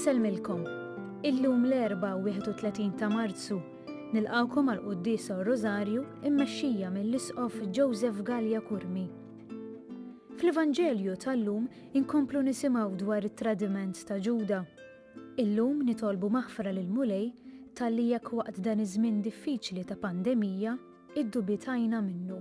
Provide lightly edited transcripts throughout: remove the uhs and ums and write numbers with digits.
Insellmilkom. Illum l-Erbgħa 31 ta' Marzu, nilqgħukom għall-Quddiesa u r-Rużarju mmexxija mill-Isqof Joseph Galea Curmi. Fl-Evanġelju tal-lum inkomplu nisimgħu dwar it-tradiment ta' Ġuda. Illum nitolbu maħfra lill-Mulej talli jekk waqt dan iż-żmien diffiċli ta' pandemija iddubitajna minnu.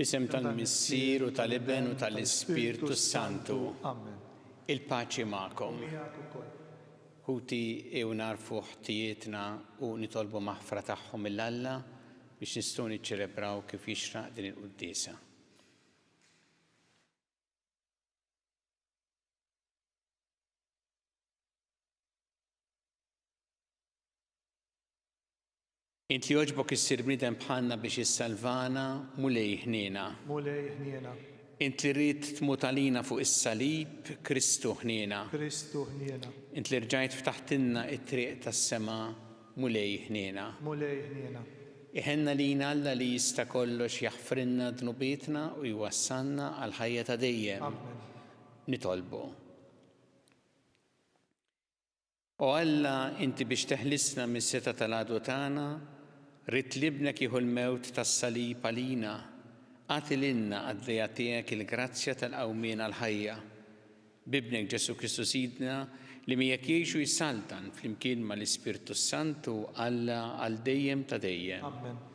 Fl-isem tal-Missier u tal-Iben u tal-Ispirtu s-Santu. Amen. Il-paċi magħkom. U miegħek ukoll. Ħuti, ejjew nagħrfu ħtijietna u nitolbu maħfra tagħhom lil Alla biex nistgħu niċċelebraw kif jixraq din il-quddiesa. Int li għoġbok issir bniedem bħalna biex issalvana, Mulej ħniena. Mulej ħniena. Int li ridt tmut għalina fuq is-salib, Kristu ħniena. Kristu ħniena. Int li rġajt ftaħtilna t-triq tas-sema, Mulej ħniena. Mulej ħniena. Iħenn għalina Alla li jista' kollox jaħfrilna dnubietna u jwassalna għall-ħajja ta' dejjem. Amen. Nitolbu. O Alla, inti biex teħlisna mis-setgħa tal-għadu tagħna, ridt li Ibnek jieħu l-mewt tas-salib għalina, agħti lilna qaddejja tiegħek il-grazzja tal-qawmien għall-ħajja. B'Ibnek Ġesù Kristu Sidna, li miegħek jgħix u jsaltan flimkien mal-Ispirtu s-Santu, Alla għal dejjem ta' dejjem. Amen.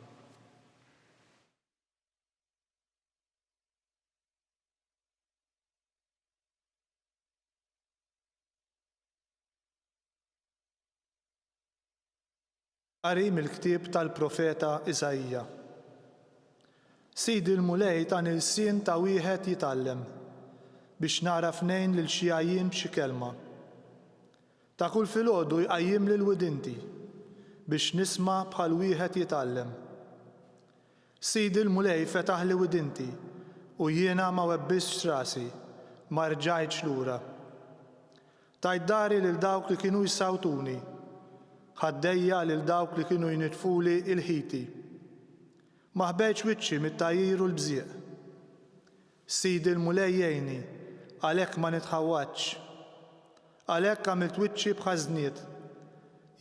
Qari mill-ktieb tal-profeta Isaija. Sidi l-Mulej tani lsien ta' wieħed jitgħallem, biex nagħraf ngħin lil xi għajjien b'xi kelma. Ta' kull filgħodu jqajjimli l-widinti, biex nisma' bħal wieħed jitgħallem. Sidi l-Mulej fetaħli widinti, u jiena ma webbistx rasi, ma rġajtx lura. Tajt dari lil dawk li kienu jsawtuni, ħaddejja lil dawk li kienu jnitfuli l-ħiti. Ma ħbejtx wiċċi mit-tgħajjir u l-bżieq. Sidi l-Mulej jgħinni, għalhekk ma nitħawwadx. Għalhekk għamilt wiċċi bħaż-żnied.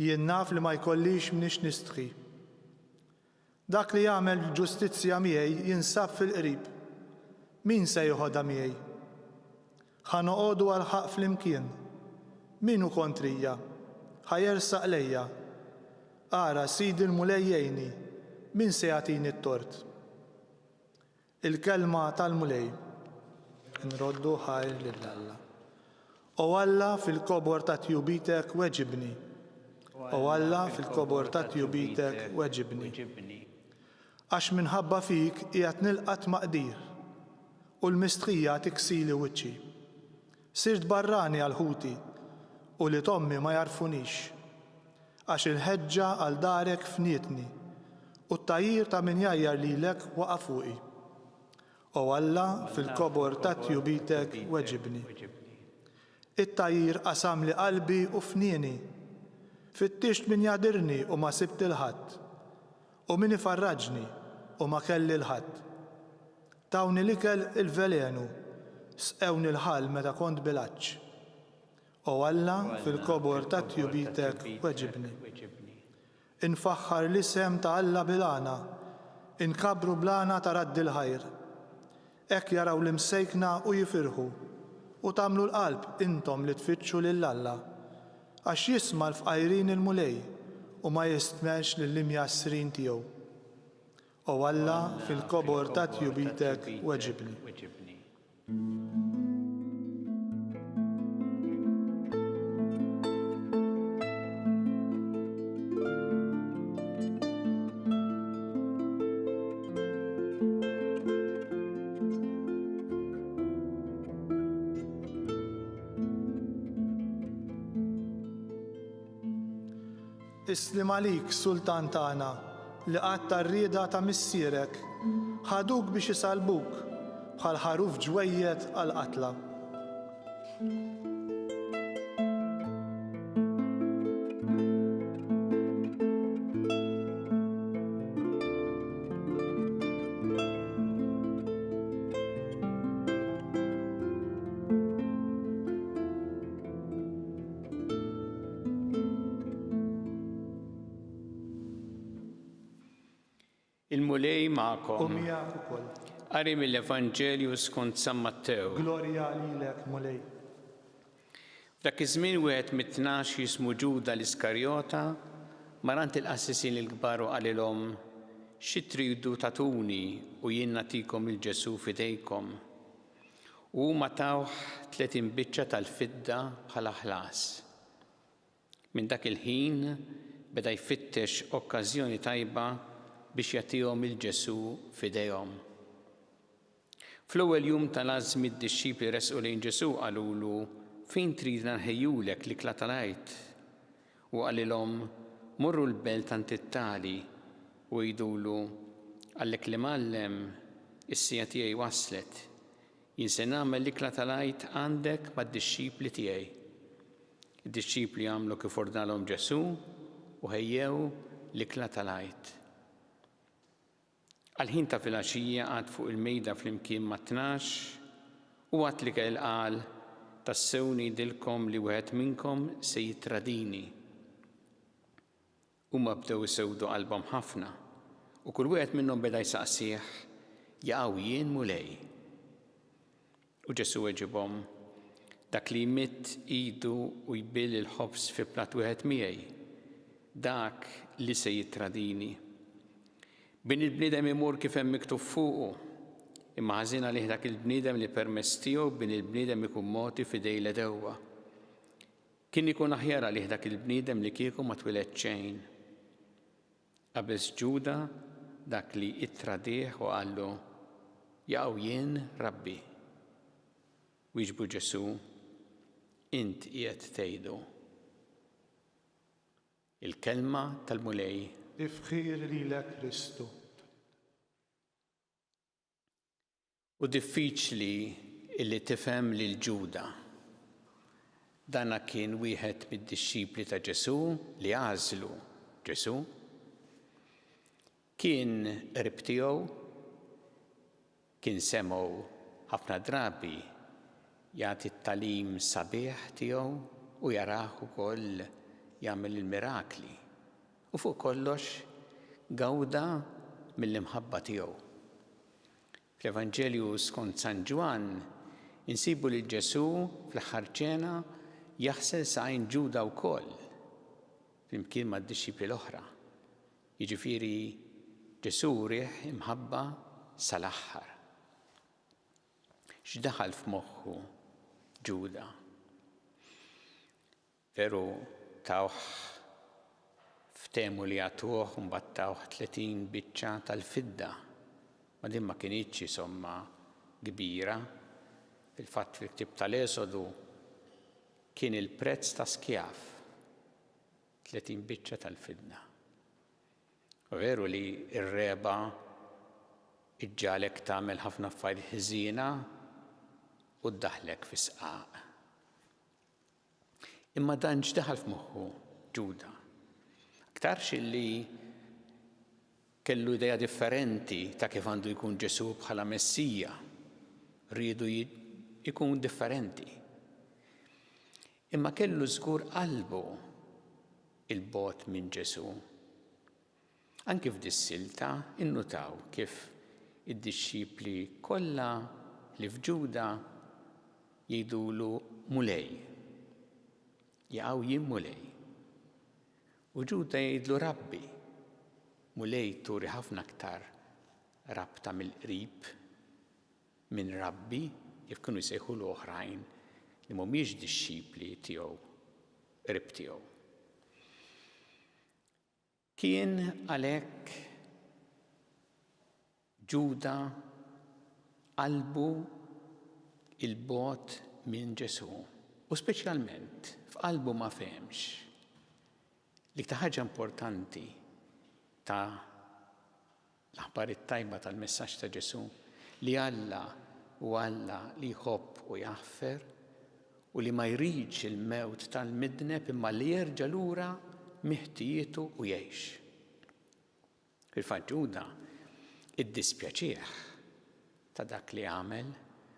Jien naf li ma jkollix mniex nistħi. Dak li jagħmel ġustizzja miegħi jinsab fil-qrib. Min se jiħodha miegħi? Ħa noqogħdu għall-ħaqq flimkien. Min hu kontrija? Ħa jersaq lejja. Ara, Sidi l-Mulej jgħinni, min se jagħtini t-tort? Il-Kelma tal-Mulej. Nroddu ħajr lil Alla. O Alla, fil-kobor ta' tjubitek weġibni. O Alla, fil-kobor ta' tjubitek weġibni. Għax minħabba fik qiegħed nilqa' tmaqdir, u l-mistħija tiksili wiċċi. Sirt barrani għal ħuti, u wlied ommi ma jagħrfunix. Għax il-ħeġġa għal darek fnietni, u t-tgħajjir ta' min jgħajjar lilek waqa' fuqi. O Alla, fil-kobor ta' tjubitek weġibni. It-tgħajjir qasamli qalbi u fnieni. Fittixt min jagħdirni u ma sibt 'il ħadd, u min ifarraġni u ma kelli 'l ħadd. Tawni l-ikel il-velenu, sqewni l-ħall meta kont bil-għatx. O Alla, fil-kobor ta' tjubitek weġibni. Infaħħar l-isem ta' Alla bil-għana, inkabbru bl-għana ta' radd il-ħajr. Hekk jaraw l-imsejkna u jifirħu, u tagħmlu l-qalb intom li tfittxu lil Alla. Għax jisma' l-fqajrin il-Mulej, u ma jistmerrx lill-imjassrin tiegħu. O Alla, fil-kobor ta' tjubitek weġibni. Is-sliem għalik, Sultan tagħna, li qgħadt għar-rieda ta' Missierek, ħaduk biex isallbuk, bħal ħaruf ġwejjed għall-qatla. Il-Mulej magħkom. U miegħek ukoll. Qari mill-Evanġelju skont San Mattew. Glorja lilek, Mulej. F'dak iż-żmien wieħed mit-tnax jismu Ġuda l-Iskarjota mar għand il-qassisin il-kbar u qalilhom, Xi tridu tagħtuni u jien nagħtikom 'il Ġesù f'idejkom? U huma tawh 30 biċċa tal-fidda bħala ħlas. Minn dak il-ħin beda jfittex okkażjoni tajba biex jagħtihom 'il Ġesù f'idejhom. Fl-ewwel jum tal-għażmi d-dixxipli resqu lejn Ġesù u qalulu, Fejn tridna nħejjulek l-ikla tal-Għid? Hu qalilhom, Morru l-belt għand it-tali u għidulu, 'Qallek l-Imgħallem, is-siegħa tiegħi waslet. Jien se nagħmel l-ikla tal-Għid għandek mad-dixxipli tiegħi. Id-dixxipli għamlu kif ordnalhom Ġesù u ħejjew l-ikla tal-Għid. Għall-ħin ta' filgħaxija qagħad fuq il-mejda flimkien mat-tnax, u waqt l-ikel qal, Tassew ngħidilkom li wieħed minnkom se jittradini. Huma bdew isewdu qalbhom ħafna, u kull wieħed minnhom beda jsaqsih, Jaqaw jien, Mulej? U Ġesù weġibhom, Dak li jmidd idu u jbill il-ħobż fi platt wieħed miegħi, dak li se jittradini. Bin il-bniedem imur kif hemm miktub fuqu, imma ħażin għalih dak il-bniedem li permezz tiegħu Bin il-bniedem ikun mogħti f'idej l-għedewwa. Kien ikun aħjar għalih dak il-bniedem li kieku ma twiled xejn. Qabeż Ġuda, dak li ittradih, u qallu, Jaqaw jien, Rabbi? Wieġbu Ġesù, Int qiegħed tgħidu. Il-Kelma tal-Mulej. Tifħir lilek Kristu. Hu diffiċli illi tifhem lil Ġuda. Dana kien wieħed mid-dixxipli ta' Ġesù li għażlu Ġesù. Kien qrib tiegħu, kien semgħu ħafna drabi jagħti t-tagħlim sabiħ tiegħu u jarah ukoll jagħmel il-mirakli. U fuq kollox gawda mill-imħabba tiegħu. Fl-Evanġelju skont San Ġwann insibu lil Ġesù fl-aħħar ċena jaħsel saqajn Ġuda wkoll, flimkien mad-dixxipli l-oħra. Jiġifieri Ġesù wrieh imħabba sal-aħħar. X'daħal f'moħħu Ġuda? Veru tawh ftehmu li jagħtuh u mbagħad tawh 30 biċċa tal-fidda. Ma din ma kinitx xi somma kbira. Fil-fatt fil-ktieb tal-Esodu kien il-prezz ta' skjav, 30 biċċa tal-fidda. U veru li r-regħba ġġagħlek tagħmel ħafna affarijiet ħżiena u ddaħħlek fi sqaq. Imma dan x'daħal f'moħħu Ġuda? Aktarx illi kellu idea differenti ta' kif għandu jkun Ġesù bħala Messija. Riedu jkun differenti. Imma kellu żgur qalbu 'il bogħod minn Ġesù. Anki f'dis-silta innutaw kif id-dixxipli kollha ħlief Ġuda jgħidulu Mulej. Jaqaw jien Mulej. U Ġuda jgħidlu Rabbi. Mulej turi ħafna aktar rabta mill-qrib minn Rabbi kif kienu jsejħulu oħrajn li mhumiex dixxipli tiegħu, qrib tiegħu. Kien għalhekk Ġuda qalbu 'l bogħod minn Ġesù, u speċjalment f'qalbu ma fehemx. L-iktar ħaġa importanti ta' l-aħbar it-tajba tal-messaġġ ta' Ġesù li Alla hu Alla li jħobb u jaħfer u li ma jridx il-mewt tal-midneb imma li jerġa' lura miħtijietu u jgħix. Fil-fatt Ġuda iddispjaċih ta' dak li għamel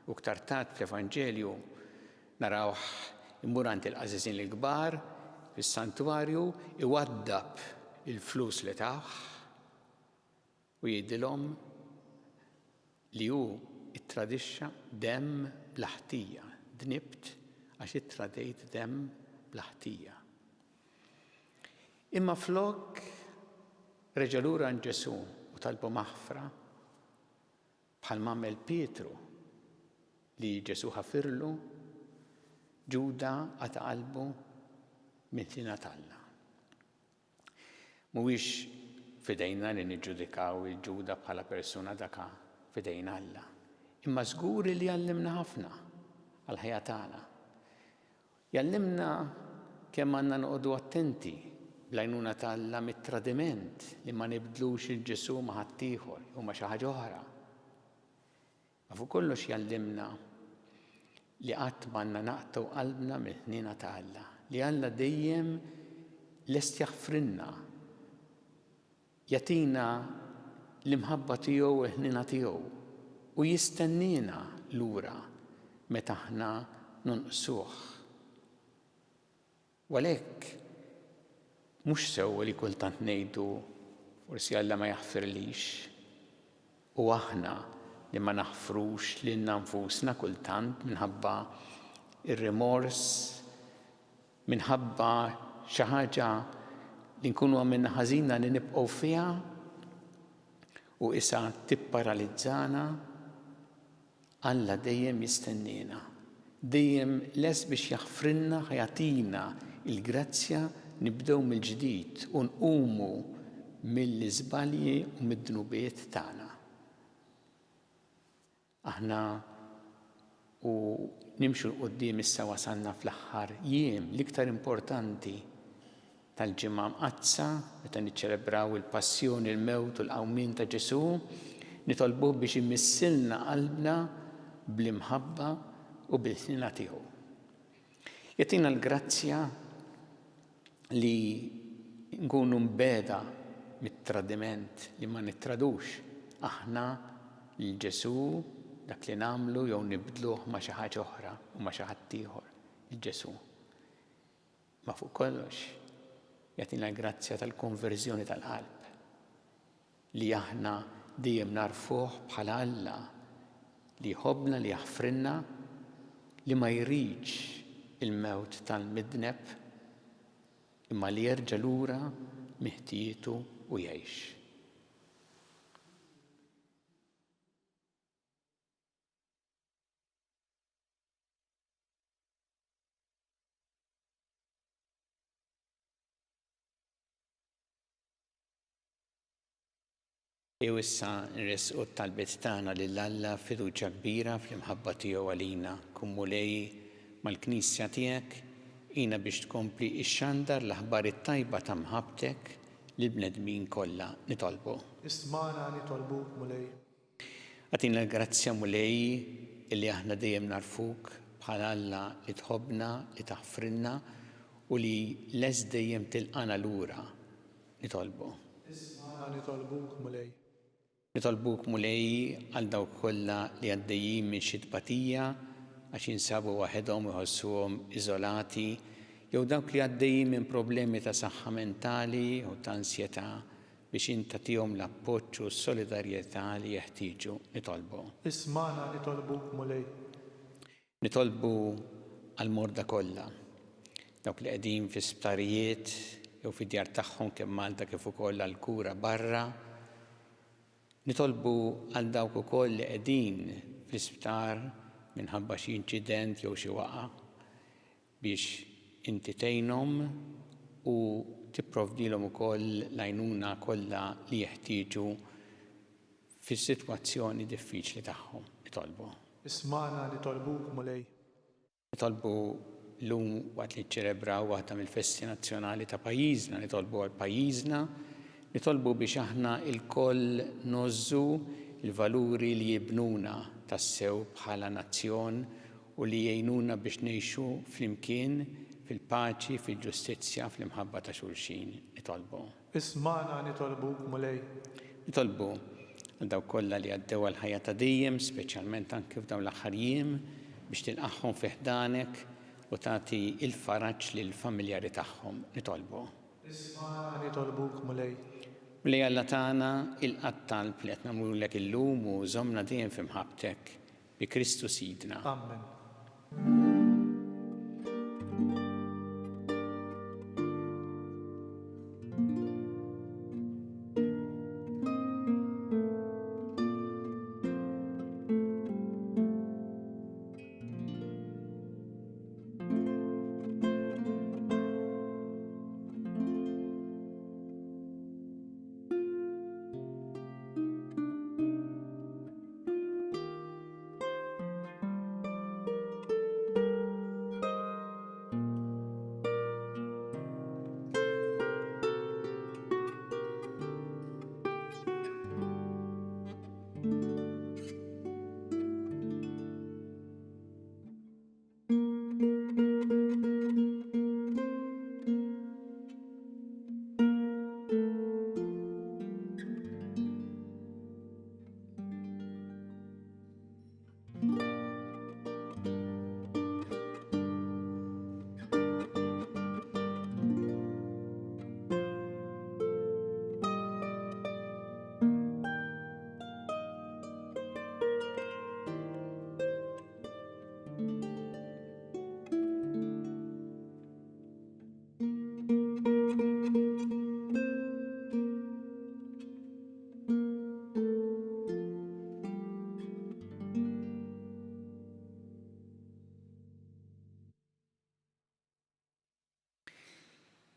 u iktar tard fl-Evanġelju narawh imur għand il-qażiżin il-kbar fis-santwarju iwaddab il-flus li tawh u jgħidilhom li hu ttradixxa demm bla ħtija, dnibt għax ittradejt demm bla ħtija. Imma flok reġa' lura għand Ġesù u talbu maħfra, bħalma għamel Pietru li Ġesù ħafirlu, Ġuda qata' qalbu mill-ħniena t'Alla. Mhuwiex f'idejna li niġġudikaw 'il Ġuda bħala persuna daka f'idejn Alla. Imma żgur li jgħallimna ħafna għall-ħajja tagħna. Jgħallimna kemm għandna noqogħdu attenti bl-għajnuna ta' Alla mit-tradiment li ma nibdlux 'il Ġesù ma' ħaddieħor jew ma' xi ħaġa oħra. Ma fuq kollox jgħallimna li qatt m'għandna naqtgħu qalbna mill-ħniena ta' Alla, li Alla dejjem lest jaħfrilna, jagħtina l-imħabba tiegħu u l-ħniena tiegħu u jistenniena lura meta aħna nonqsuh. U għalhekk mhux sew li kultant ngħidu forsi Alla ma jaħfirlix u aħna li ma naħfrux lilna nfusna kultant minħabba r-rimors, minħabba xi ħaġa li nkunu għamilna ħażina li nibqgħu fiha u isa tipparalizzana. Alla dejjem jistenniena, dejjem lest biex jaħfrilna ħa jagħtina l-grazzja nibdew mill-ġdid u nqumu mill-iżbalji u mid-dnubiet tagħna. Aħna u nimxu 'l quddiem issa wasalna fl-aħħar jiem l-iktar importanti tal-Ġimgħa Mqaddsa, meta niċċelebraw il-Passjoni, il-Mewt u l-Qawmien ta' Ġesù, nitolbuh biex imissilna qalbna bl-imħabba u bil-ħniena tiegħu. Jagħtina l-grazzja li nkunu mbegħda mit-tradiment, li ma nittradux aħna lil Ġesù dak li nagħmlu jew nibdluh ma' xi ħaġa oħra u ma' xi ħadd ieħor, il Ġesù. Ma fuq kollox, jagħtina l-grazzja tal-konverżjoni tal-qalb, li aħna dejjem nagħrfuh bħala Alla li jħobbna, li jaħfrilna, li ma jridx il-mewt tal-midneb, imma li jerġa' lura minn ħtijietu u jgħix. Ejjew issa nressqu t-talbiet tagħna lil Alla b'fiduċja kbira fl-imħabba tiegħu għalina. Kun Mulej mal-Knisja tiegħek, għinha biex tkompli ixxandar l-aħbar it-tajba ta' mħabbtek lill-bnedmin kollha. Nitolbu. Ismagħna nitolbuk, Mulej. Agħtina l-grazzja, Mulej, illi aħna dejjem nagħrfuk bħala Alla li tħobbna, li taħfrilna u li lest dejjem tilqagħna lura. Nitolbu. Ismagħna nitolbuk, Mulej. Nitolbuk, Mulej, għal dawk kollha li għaddejjin minn xi tbatija għax jinsabu waħedhom u jħossuhom iżolati, jew dawk li għaddejjin minn problemi ta' saħħa mentali jew ta' ansjetà, Biex int tagħtihom l-appoġġ u s-solidarjetà li jeħtieġu, nitolbu. Ismagħna nitolbuk, Mulej. Nitolbu għall-morda kollha, dawk li qegħdin fi sptarijiet jew fid-djar tagħhom kemm Malta kif ukoll għall-kura barra. Nitolbu għal dawk ukoll li qegħdin fl-isptar minħabba xi inċident jew xi waqgħa. Biex inti tgħinhom u tipprovdilhom ukoll l-għajnuna kollha li jeħtieġu fis-sitwazzjoni diffiċli tagħhom. Nitolbu. Ismagħna nitolbuk, Mulej. Nitolbu. llum waqt li niċċelebraw waħda mill-festi nazzjonali ta' pajjiżna, nitolbu għal pajjiżna, nitolbu biex aħna lkoll ngħożżu l-valuri li jibnuna tassew bħala nazzjon u li jgħinuna biex ngħixu flimkien fil-paċi, fil-ġustizzja, fl-imħabba ta' xulxin. Nitolbu. Ismagħna nitolbuk, Mulej. Nitolbu għal dawk kollha li għaddew għall-ħajja ta' dejjem, speċjalment anki f'dawn l-aħħar jiem, biex tilqagħhom fi ħdanek u tagħti l-faraġ lill-familjari tagħhom. Nitolbu. Ismagħna nitolbuk, Mulej. Mulej Alla tagħna, ilqa' t-talb li qed nagħmlulek illum u żommna dejjem fi mħabbtek. Bi Kristu Sidna. Amen.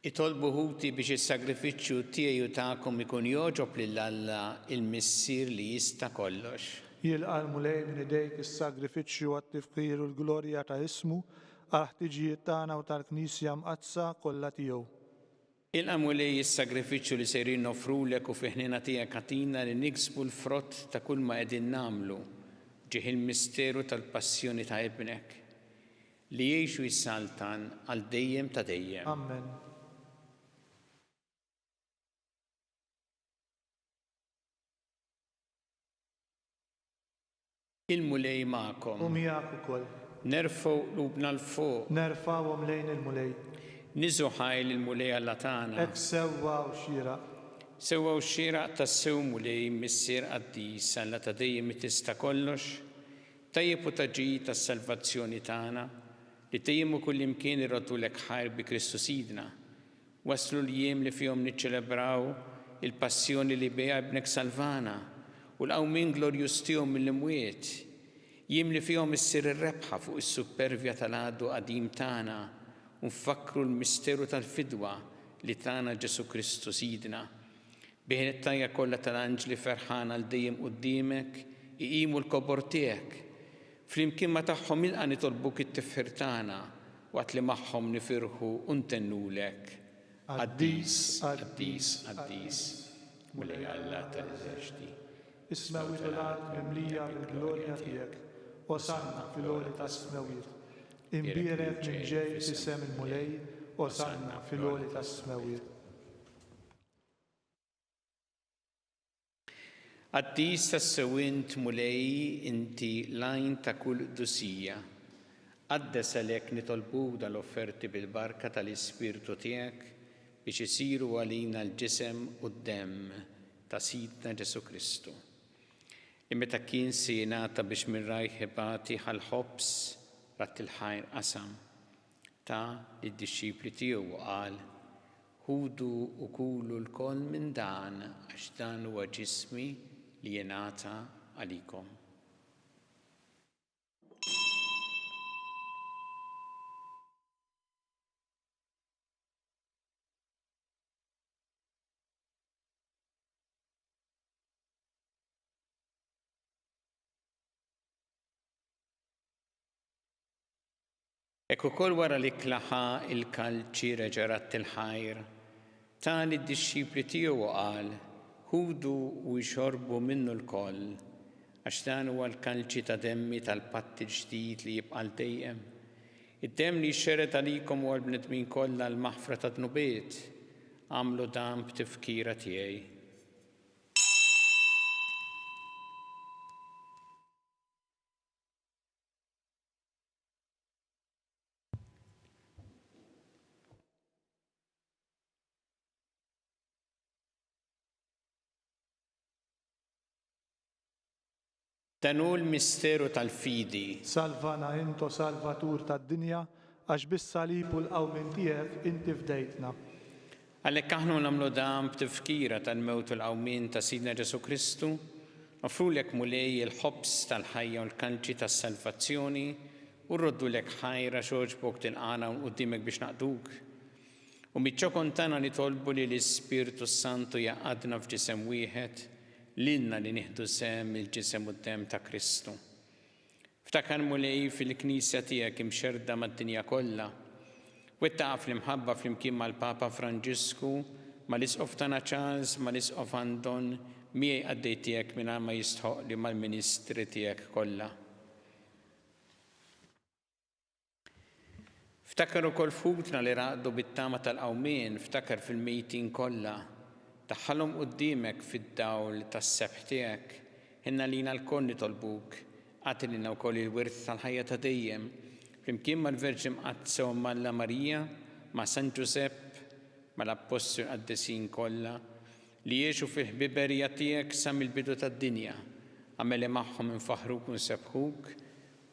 Itolbu ħuti biex is-sagrifiċċju tiegħi u tagħkom ikun jogħġob lil Alla il-Missier li jista' kollox. Jilqa' l-Mulej minn idejk is-sagrifiċċju għat-tifħir u l-glorja ta' ismu, għall-ħtiġijiet tagħna u tal-Knisja Mqaddsa kollha tiegħu. Ilqa' Mulej is-sagrifiċċju li sejrin noffrulek u fi-ħniena tiegħek agħtina li niksbu l-frott ta' kulma qegħdin nagħmlu ġieħ il-misteru tal-passjoni ta' Ibnek, li jgħix u jsaltan għal dejjem ta' dejjem. Ammen. Il-Mulej magħkom. U miegħek ukoll. Nerfgħu qlubna 'l fuq. Nerfgħuhom lejn il-Mulej. Niżgħu ħajr lill-Mulej Alla tagħna. Hekk sewwa u xieraq. Sewwa u xieraq tassew Mulej, Missier qaddis, Alla ta' dejjem li tista' kollox, tajjeb u ta' ġid għas-salvazzjoni tagħna, li dejjem u kullimkien irroddulek ħajr bi Kristu Sidna, Waslu l-jiem li fihom niċċelebraw il-passjoni li biha Ibnek salvana u l-qawmien glorjuż tiegħu mill-imwiet, jiem li fihom issir ir-rebħa fuq is-suppervja tal-għadu qadim tagħna u nfakkru l-misteru tal-fidwa li tana Ġesù Kristu Sidna. Bih it-tajja kollha tal-anġli ferħana għal dejjem quddiemek iqimu l-kobor tiegħek. Flimkien ma' tagħhom ilqa' nitolbuk it-tifħir tagħna waqt li magħhom nifirħu u ntennulek, Qaddis, qaddis, qaddis, Mulej Alla tal-eżerċti. Is-smewwiet u l-art mimlija bil-glorja tiegħek. Osanna fil-għoli tas-smewwiet. Imbierek min ġej f'isem il-Mulej, Osanna fil-għoli tas-smewwiet. Qaddis tassew int, Mulej, inti l-għajn ta' kull qdusija. Qaddes għalhekk nitolbuk dan l-offerti bil-barka tal-Ispirtu tiegħek biex isiru għalina l-ġisem u d-demm ta' Sidna Ġesù Kristu, li meta kien se jingħata biex minn rajh ibati ħa l-ħobż, radd il-ħajr qasam, ta lid-dixxipli tiegħu u qal, Ħudu u kulu lkoll minn dan, għax dan huwa ġismi li jingħata għalikom. Hekk ukoll wara l-ikla ħa l-kalċi reġa' radd il-ħajr, ta lid-dixxipli tiegħu u qal, Ħudu u ixorbu minnu lkoll, għax dan huwa l-kalċi ta' demmi tal-patt il-ġdid li jibqa' għal dejjem. Id-demm li jxerred għalikom u għall-bnedmin kollha għall-maħfra tad-dnubiet. Agħmlu dan b'tifkira tiegħi. Dan hu l-misteru tal-fidi. Salvana int, o Salvatur tad-dinja, għax bis-salib u l-qawmien tiegħek inti fdejtna. Għalhekk aħna u nagħmlu dan b'tifkira tal-mewt u l-qawmien ta' Sidna Ġesù Kristu, noffrulek Mulej il-ħobż tal-ħajja u l-kalċi tas-salvazzjoni u rroddulek ħajr għax għoġbok tilqagħna hawn quddiemek biex naqduk. U miċ-ċokon tagħna nitolbu li l-Ispirtu s-Santu jgħaqqadna f'ġisem wieħed, lilna li nieħdu sehem mill-ġisem u d-demm ta' Kristu. Ftakar, Mulej, fil-Knisja tiegħek imxerrda mad-dinja kollha. Wettaqha fl-imħabba flimkien mal-Papa Franġisku, mal-Isqof tagħna Charles, mal-Isqof Anton, miegħi qaddej tiegħek mingħajr ma jistħoqqli mal-ministri tiegħek kollha. Ftakar ukoll f'ħutna li raqdu bit-tama tal-qawmien, ftakar fil-mejtin kollha. Daħħalhom quddiemek fid-dawl tas-sebħ tiegħek. Ħenn għalina lkoll nitolbuk, agħti lilna wkoll il-wirt tal-ħajja ta' dejjem, flimkien mal-Verġni Mqaddsa Omm Alla Marija, ma' San Ġużepp, mal-Appostli u l-qaddisin kollha, li għexu fil-ħbiberija tiegħek sa mill-bidu tad-dinja. Agħmel li magħhom infaħħruk u nsebbħuk,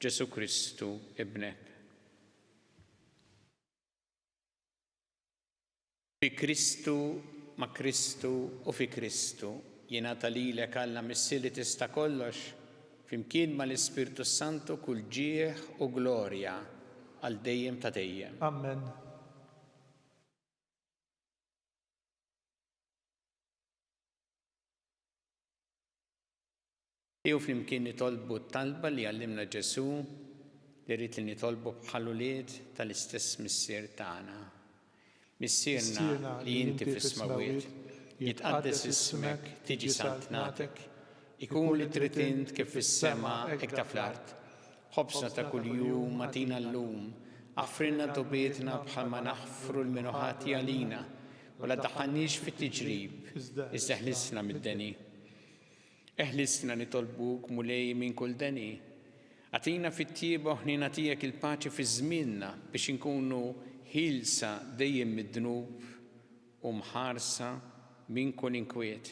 Ġesù Kristu, Ibnek. Bi Kristu, ma' Kristu u fi Kristu, jingħata lilek Alla Missier li tista' kollox, flimkien mal-Ispirtu s-Santu kull ġieħ u glorja għal dejjem ta' dejjem. Ammen. Ejjew flimkien nitolbu t-talba li għallimna Ġesù li ried li nitolbu bħal ulied tal-istess Missier tagħna. Missierna li inti fis-smewwiet, jitqaddes ismek, tiġi saltnatek, ikun li trid int kif fis-sema hekk ta' fl-art. Ħobżna ta' kuljum agħtina llum, aħfrilna dnubietna bħalma naħfru 'l min hu ħati għalina, u la ddaħħalniex fit-tiġrib, iżda ħlisna mid-deni. Eħlisna nitolbuk, Mulej, minn kull deni. Agħtina fit-tjieba u ħniena tiegħek il-paċi fi żmienna biex inkunu ħielsa dejjem mid-dnub u mħarsa minn kull inkwiet,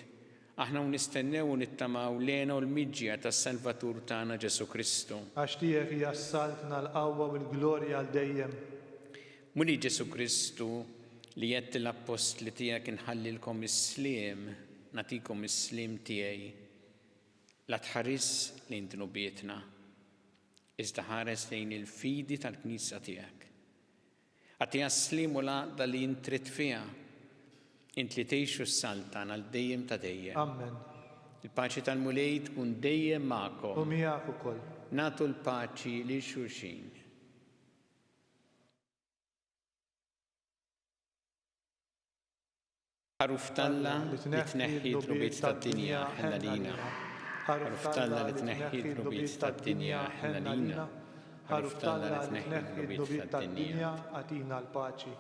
aħna u nistennew u nittamaw l-hena u l-miġja tas-Salvatur tagħna Ġesù Kristu. Għax tiegħek hija s-saltna, l-qawwa u l-glorja għal dejjem. Mulej Ġesù Kristu, li għedt lill-appostli tiegħek inħallilkom is-sliem, nagħtikom is-sliem tiegħi. La tħarisx lejn dnubietna, iżda ħares lejn il-fidi tal-Knisja tiegħek. Agħtiha s-sliem u l-għaqda li int trid fiha, int li tgħix u ssaltan għal dejjem ta' dejjem. Ammen. Il-paċi tal-Mulej tkun dejjem magħkom. U miegħek ukoll. Nagħtu l-paċi lil xulxin. Ħaruf t'Alla li tneħħi d-dnubiet tad-dinja, ħenn għalina. Ħaruf t'Alla li tneħħi d-dnubiet tad-dinja, ħenn għalina. Ħaruf t'Alla li tneħħi d-dnubiet tad-dinja, agħtina l-paċi.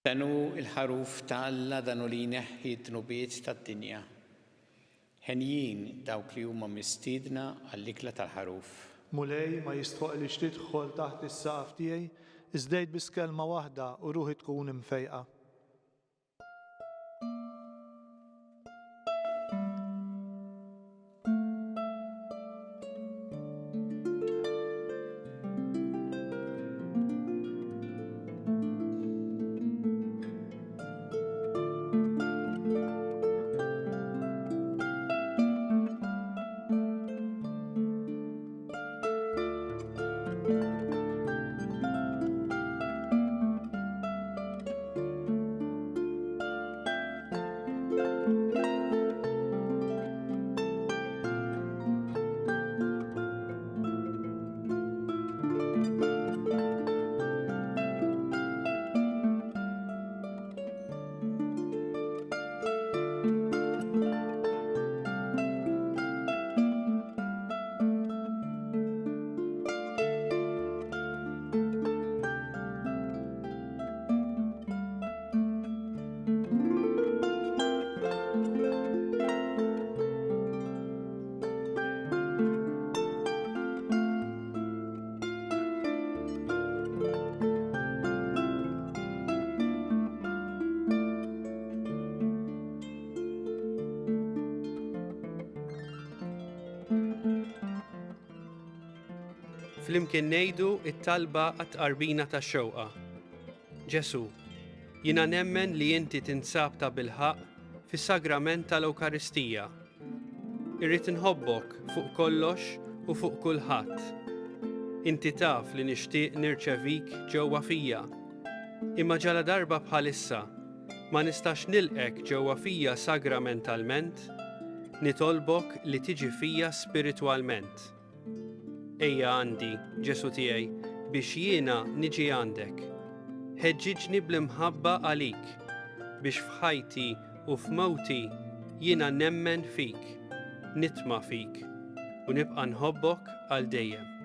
Dan hu l-Ħaruf ta' Alla, dan hu li jneħħi d-dnubiet tad-dinja. Henjin dawk li huma mistiedna għall-ikla tal-Ħaruf. Mulej, ma jistħoqlix tidħol taħt is-saqaf tiegħi, iżda għid biss kelma waħda u ruħi tkun imfejqa. Flimkien ngħidu t-talba għat-tqarbina tax-xewqa. Ġesù, jiena nemmen li inti tinsab tabilħaqq fis-sagrament tal-Ewkaristija. Irrid inħobbok fuq kollox u fuq kulħadd. Inti taf li nixtieq nirċevik ġewwa fija. Imma ġaladarba bħalissa ma nistax nilqgħek ġewwa fija sagramentalment, nitolbok li tiġi fija spiritwalment. Ejja għandi, Ġesù tiegħi, biex jiena niġi għandek. Ħeġġiġni bl-imħabba għalik, biex f'ħajti u f'mewti jiena nemmen fik, nitma' fik, u nibqa' nħobbok għal dejjem.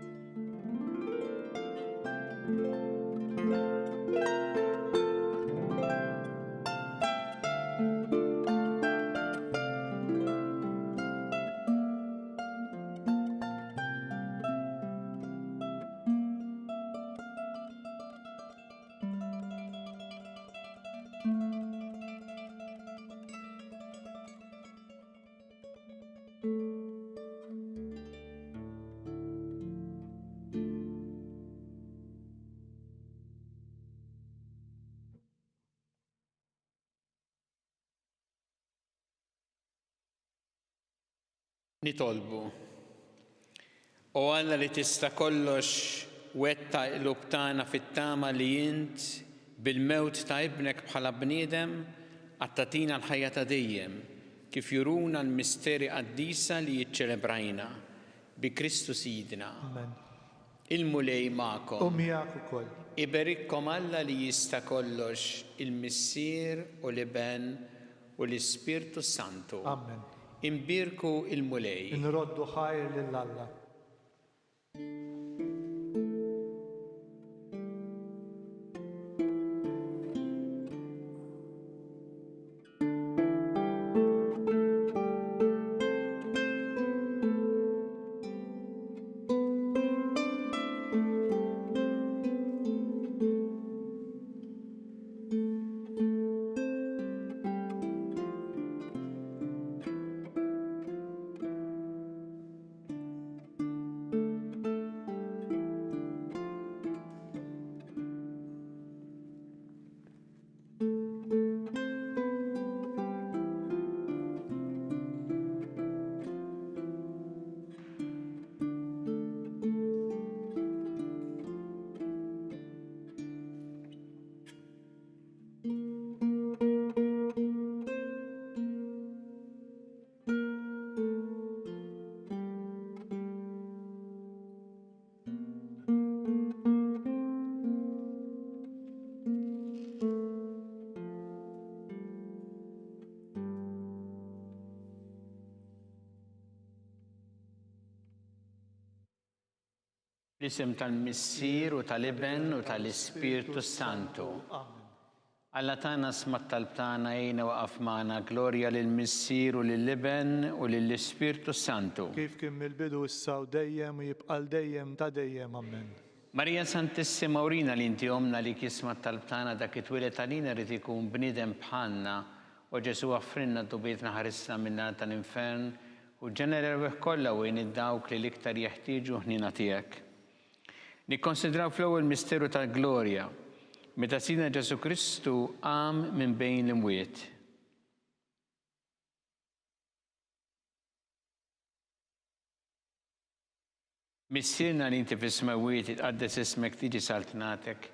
Nitolbu. O Alla li tista' kollox, wettaq il-qlub tagħna fit-tama li int, bil-mewt ta' Ibnek bħala bniedem, għad tagħtina l-ħajja ta' dejjem, kif juruna l-misteri qaddisa li ċċelebrajna. Bi Kristu Sidna. Amen. Il-Mulej magħkom. U miegħek ukoll. Iberikkom Alla li jista' kollox, il-Missier u l-Iben u l-Ispirtu s-Santu. Amen. Imbierku l-Mulej. Inroddu ħajr lil Alla. Fl-isem tal-Missier u tal-Iben u tal-Ispirtu s-Santu. Alla tagħna sma' t-talb tagħna għinna u aqaf magħna glorja lill-Missier u lill-Iben u lill-Ispirtu s-Santu. Kif kien mill-bidu issa u dejjem u jibqa' għal dejjem ta' dejjem. Ammen. Marija Santissima urina li inti Ommna li jisma' t-talb tagħna dak li twieled għalina ried ikun bniedem bħalna o Ġesù aħfrilna dnubietna ħarisna min-nar tal-infern u ġenna l-erwieħ kollha u għin id-dawk li l-iktar jeħtieġu l-ħniena tiegħek. Nikkonsidraw fl-ewwel misteru tal-glorja, meta Sidna Ġesù Kristu qam minn bejn l-imwiet. Missierna li inti fis-smewwiet, itqaddes ismek, tiġi saltnatek.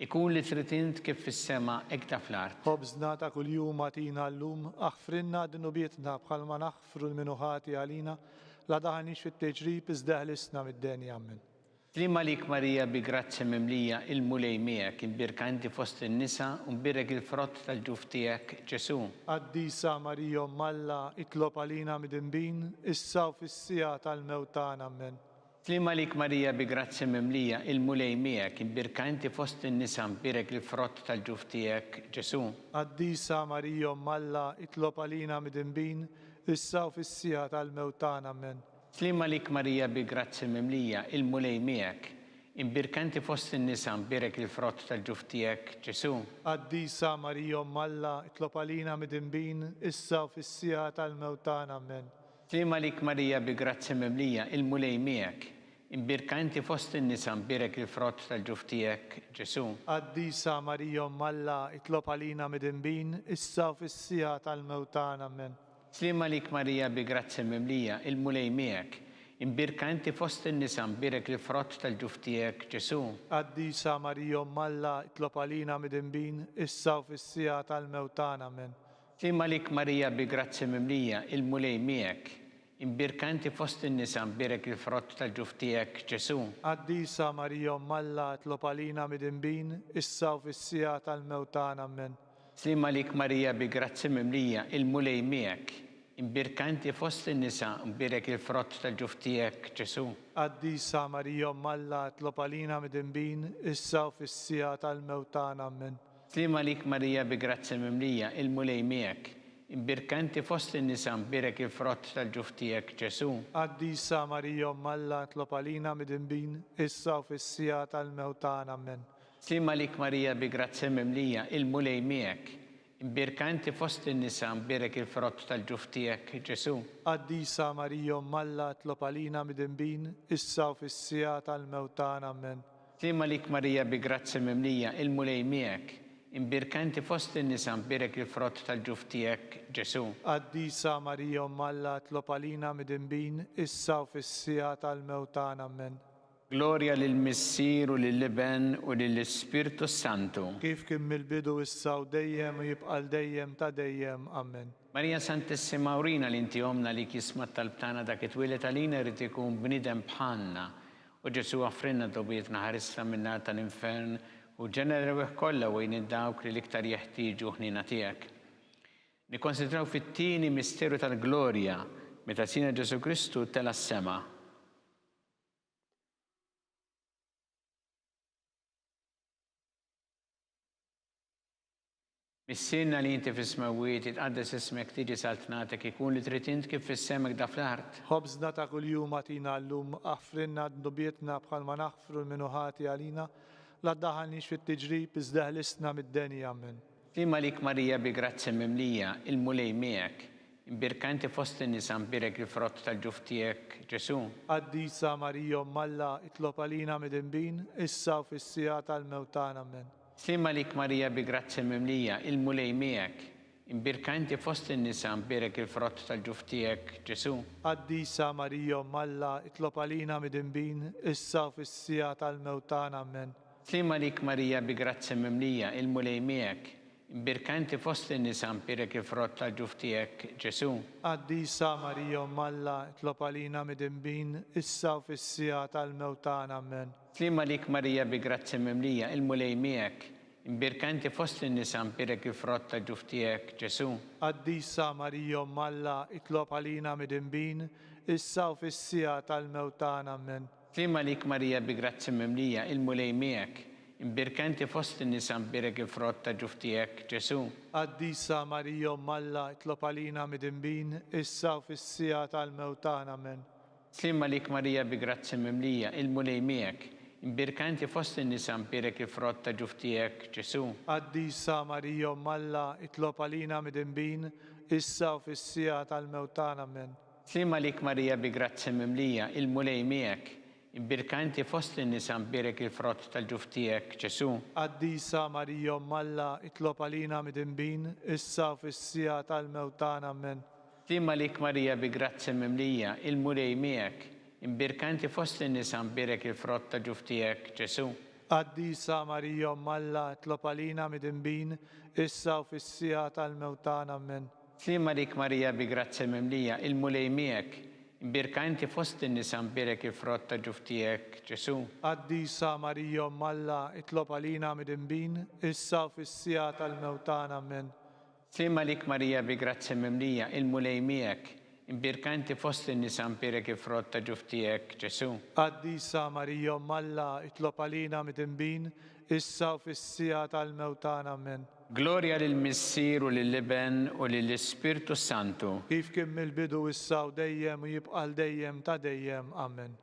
Ikun li trid int kif fis-sema hekk ta' fl-art. Ħobżna ta' kuljum agħtina llum, aħfrilna dnubietna bħalma naħfru 'l min hu ħati għalina, La daħalniex fit-tiġrib, iżda eħlisna mid-deni. Ammen. Sliem għalik Marija bi grazzja mimlija, il-Mulej miegħek, imbierka inti fost in-nisa u mbierek il-frott tal-ġuf tiegħek, Ġesù. Qaddisa Marija Omm Alla, itlob għalina midinbin, issa u fis-siegħa tal-mewt tagħna. Ammen. Sliem għalik Marija bi grazzja mimlija, il-Mulej miegħek, imbierka inti fost in-nisa mbierek il-frott tal-ġuf tiegħek, Ġesù. Qaddisa Marija Omm Alla, itlob għalina midinbin, issa u fis-siegħa tal-mewt tagħna. Ammen. Sliem għalik Marija bi grazzja mimlija, il-Mulej miegħek. Imbierka inti fost in-nisa, mbierek il-frott tal-ġuf tiegħek, Ġesù. Qaddisa Marija Omm Alla, itlob għalina midinbin, issa u fis-siegħa tal-mewt tagħna. Ammen. Sliem għalik Marija bi grazzja mimlija, il-Mulej miegħek. Imbierka inti fost in-nisa, mbierek il-frott tal-ġuf tiegħek, Ġesù. Qaddisa Marija Omm Alla, itlob għalina midinbin, issa u fis-siegħa tal-mewt tagħna. Ammen. Sliem għalik Marija bi grazzja mimlija, il-Mulej miegħek. Imbierka inti fost in-nisa, mbierek il-frott tal-ġuf tiegħek, Ġesù. Qaddisa Marija Omm Alla, itlob għalina midinbin, issa u fis-siegħa tal-mewt tagħna. Ammen. Sliem għalik Marija bi grazzja mimlija, il-Mulej miegħek. Imbierka inti fost in-nisa, mbierek il-frott tal-ġuf tiegħek, Ġesù. Qaddisa Marija Omm Alla, itlob għalina midinbin, issa u fis-siegħa tal-mewt tagħna. Ammen. Sliem għalik Marija bi grazzja mimlija, il-Mulej miegħek. Imbierka inti fost in-nisa, mbierek il-frott tal-ġuf tiegħek, Ġesù. Qaddisa Marija Omm Alla, itlob għalina midinbin, issa u fis-siegħa tal-mewt tagħna. Ammen. Sliem għalik Marija bi grazzja mimlija, il-Mulej miegħek. Imbierka inti fost in-nisa, mbierek il-frott tal-ġuf tiegħek, Ġesù. Qaddisa Marija Omm Alla, itlob għalina midinbin, issa u fis-siegħa tal-mewt tagħna. Ammen. Sliem għalik Marija bi grazzja mimlija, il-Mulej miegħek. Imbierka inti fost in-nisa, mbierek il-frott tal-ġuf tiegħek, Ġesù. Qaddisa Marija Omm Alla, itlob għalina midinbin, issa u fis-siegħa tal-mewt tagħna. Ammen. Sliem għalik Marija bi grazzja mimlija, il-Mulej miegħek. Imbierka inti fost in-nisa, mbierek il-frott tal-ġuf tiegħek, Ġesù. Qaddisa Marija Omm Alla, itlob għalina midinbin, issa u fis-siegħa tal-mewt tagħna. Ammen. Glorja lill-Missier u lill-Iben u lill-Ispirtu s-Santu. Kif kien mill-bidu, issa u dejjem u jibqa' għal dejjem ta' dejjem. Ammen. Marija Santissima urina li inti Ommna għalik jisma' t-talb tagħna dak it-twieled għalina jrid ikun bniedem bħalna O Ġesù offrilna dgħubietna ħarisna min-nar tal-infern u ġenna l-erwieħ kollha u għin 'il dawk li l-iktar jeħtieġu ħniena tiegħek. Nikkonsidraw fit-tieni misteru tal-glorja meta Sidna Ġesù Kristu tela' s-sema. Missierna li inti fis-smewwiet, jitqaddes ismek, tiġi saltnatek, ikun li trid int kif fis-sema hekk fl-art. Ħobżna ta' kuljum agħtina llum, aħfrilna dnubietna bħalma naħfru 'l min hu ħati għalina, la ddaħħalniex fit-tiġrib, iżda eħlisna mid-deni. Ammen. Sliem għalik Marija bi grazzja mimlija, il-Mulej miegħek. Imbierka inti fost in-nisa, mbierek il-frott tal-ġuf tiegħek, Ġesù. Qaddisa Marija Omm Alla, itlob għalina midinbin, issa u fis-siegħa tal-mewt tagħna. Ammen. Sliem għalik Marija bi grazzja mimlija, il-Mulej miegħek. Imbierka inti fost in-nisa, mbierek il-frott tal-ġuf tiegħek, Ġesù. Qaddisa Marija Omm Alla, itlob għalina midinbin, issa u fis-siegħa tal-mewt tagħna. Ammen. Sliem għalik Marija bi grazzja mimlija, il-Mulej miegħek. Imbierka inti fost in-nisa, mbierek il-frott tal-ġuf tiegħek, Ġesù. Qaddisa Marija Omm Alla, itlob għalina midinbin, issa u fis-siegħa tal-mewt tagħna. Ammen. Sliem għalik Marija bi grazzja mimlija, il-Mulej miegħek. Imbierka inti fost in-nisa, mbierek il-frott tal-ġuf tiegħek, Ġesù. Qaddisa Marija Omm Alla, itlob għalina midinbin, issa u fis-siegħa tal-mewt tagħna. Ammen. Sliem għalik Marija bi grazzja mimlija, il-Mulej miegħek. Imbierka inti fost in-nisa, mbierek il-frott tal-ġuf tiegħek, Ġesù. Qaddisa Marija Omm Alla, itlob għalina midinbin, issa u fis-siegħa tal-mewt tagħna. Ammen. Sliem għalik Marija bi grazzja mimlija, il-Mulej miegħek. Imbierka inti fost in-nisa mbierek il-frott ta' ġuf tiegħek, Ġesù. Qaddisa Marija Omm Alla, itlob għalina midinbin, issa u fis-siegħa tal-mewt tagħna. Ammen. Sliem għalik Marija bi grazzja mimlija, il-Mulej miegħek. Imbierka inti fost in-nisa mbierek il-frott tal-ġuf tiegħek, Ġesù. Qaddisa Marija Omm Alla, itlob għalina midinbin, issa u fis-siegħa tal-mewt tagħna. Ammen. Sliem għalik Marija bi grazzja mimlija, il-Mulej miegħek. Imbierka inti fost in-nisa mbierek il-frott ta' ġuf tiegħek, Ġesù. Qaddisa Marija Omm Alla, itlob għalina midinbin, issa u fis-siegħa tal-mewt tagħna. Ammen. Sliem għalik Marija bi grazzja mimlija, il-Mulej miegħek. Imbierka inti fost in-nisa mbierek il-frott ta' ġuf tiegħek, Ġesù. Qaddisa Marija Omm Alla, itlob għalina midinbin, issa u fis-siegħa tal-mewt tagħna. Ammen. Sliem għalik Marija bi grazzja mimlija, il-Mulej miegħek. Imbierka inti fost in-nisa mbierek il-frott ta' ġuf tiegħek, Ġesù. Qaddisa Marija Omm Alla, itlob għalina midinbin, issa u fis-siegħa tal-mewt tagħna. Ammen. Glorja lill-Missier u lill-Iben u lill-Ispirtu s-Santu. Kif kien mill-bidu issa u dejjem u jibqa' għal dejjem ta' dejjem. Ammen.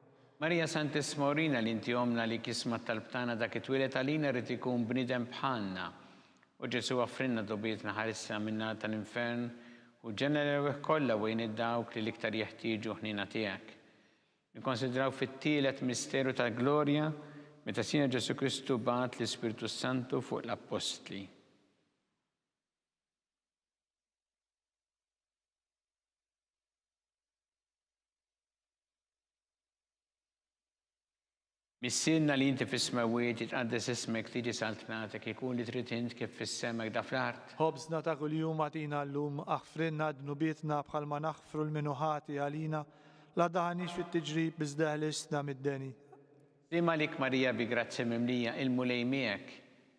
Marija Santissima urina li inti Ommna għalik jisma' t-talb tagħna dak it-twieled għalina jrid ikun bniedem bħalna O Ġesù offrilna dgħubietna ħarisna min-nar tal-infern u ġenna l-erwieħ kollha u għin 'il dawk li l-iktar jeħtieġu ħniena tiegħek. Nikkonsidraw fit-tielet misteru tal-glorja meta Sidna Ġesù Kristu bagħat l-Ispirtu s-Santu fuq l-Appostli. Missierna li inti fis-smewwiet, jitqaddes ismek, tiġi saltnatek, ikun li trid int kif fis-sema hekk da fl-art. Ħobżna ta' kuljum agħtina llum, aħfrilna dnubietna bħalma naħfru 'l min hu ħati għalina, la ddaħħalniex fit-tiġrib iżda eħlisna mid-deni. Sliem għalik Marija bi grazzja mimlija, il-Mulej miegħek.